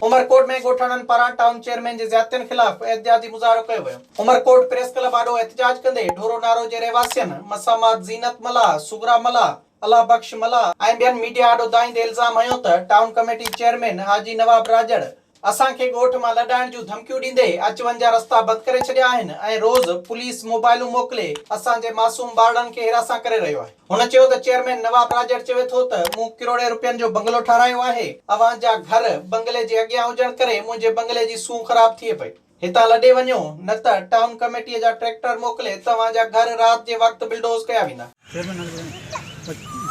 عمرڪوٽ ۾ ڳوٺاڻن پاران town chairman جي زيادتين خلاف احتجاجي مظاهرو ڪيو ويو. عمرڪوٽ پريس ڪلب آڏو احتجاج ڪندي ڍورو نارو جي رهواسين مسامات زينت ملاح، صغريٰ ملاح، الله بخش ملاح ۽ ٻين ميڊيا آڏو دانهيندي الزام هنيو ته town committee chairman Haji Nawab Rajar اسان کي ڳوٺ مان لڏائڻ جون ڌمڪيون ڏيندي اچ وڃ جا رستا بند ڪري ڇڏيا آهن ۽ روز پوليس موبائلون موڪلي اسان جي معصوم ٻارڙن کي هراسان ڪري رهيو آهي. هن چيو ته چيئرمين نواب راڄڙ چوي ٿو ته مون ڪروڙين روپين جو بنگلو ٺارايو آهي، اوهان جا گهر بنگلي جي اڳيان هجڻ ڪري منهنجي بنگلي جي سونهن خراب ٿئي پئي. هتان لڏي وڃو نه ته ٽائون ڪميٽيء جا ٽريڪٽر موڪلي توهان جا گهر رات جي وقت بلڊوز ڪيا ويندا.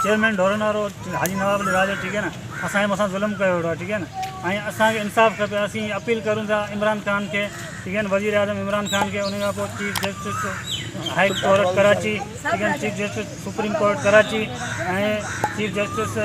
چيئرمين ڍورنارو حاجي نواب علي راڄڙ ٺيڪ آهي نه اسان جي مٿان ظلم ڪيو ويٺو آهي ٺيڪ آهي نه ۽ اسان کي انصاف کپي اسين اپيل ڪريون ٿا عمران خان کي ٺيڪ آهي نه وزير اعظم عمران خان کي ان کان پوء chief justice high court Karachi ٺيڪ آهي نه chief justice supreme court Karachi ۽ chief justice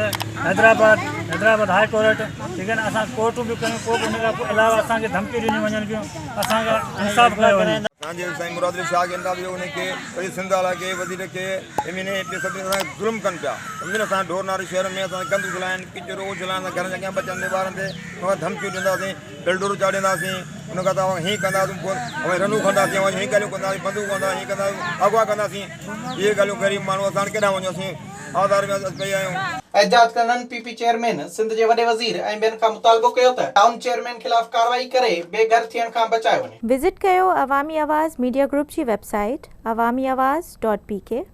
Hyderabad Hyderabad high court ٺيڪ آهي نه اسان ڪورٽون به ڪيون پوء به ان کان علاوه اسان کي ڌمڪيون ڏنيون وڃن پيون اسان کان انصاف ڪيو وڃي. اسان جي سائين مراد علي شاهه کي انصاف ڏيو ان کي سڄي سنڌ والا کي وزير کي ايم اين اي ايم پي سڀني اسان کي ظلم ڪن پيا سمجهو نه اسان ڍور ناري شهر ۾ اسان گند اڇلائن ڪچرو اڇلائن اسان گهرن جي اڳيان ٻچن تي ٻارن تي ان کان ڌمڪيون ڏينداسين بلڊور چاڙهينداسين ان کان توهان هين ڪنداسون فون اوهين رنون کڻنداسين اوهان هين ڳالهيون ڪنداسين بندوق کڻنداسين هين ڪنداسين اغوا ڪنداسين اهي ڳالهيون غريب ماڻهو اسان هاڻي ڪيڏانهن وڃون اسين آزار ۾ پئي آهيون. احتجاج ڪندڙن پي پي چيئرمين، سنڌ جي وڏي وزير ۽ ٻين کان مطالبو ڪيو ته ٽائون چيئرمين خلاف ڪارروائي ڪري بي گهر ٿيڻ کان بچايو وڃي. وزٽ ڪيو عوامي آواز ميڊيا گروپ جي website Awami Awaz dot P K.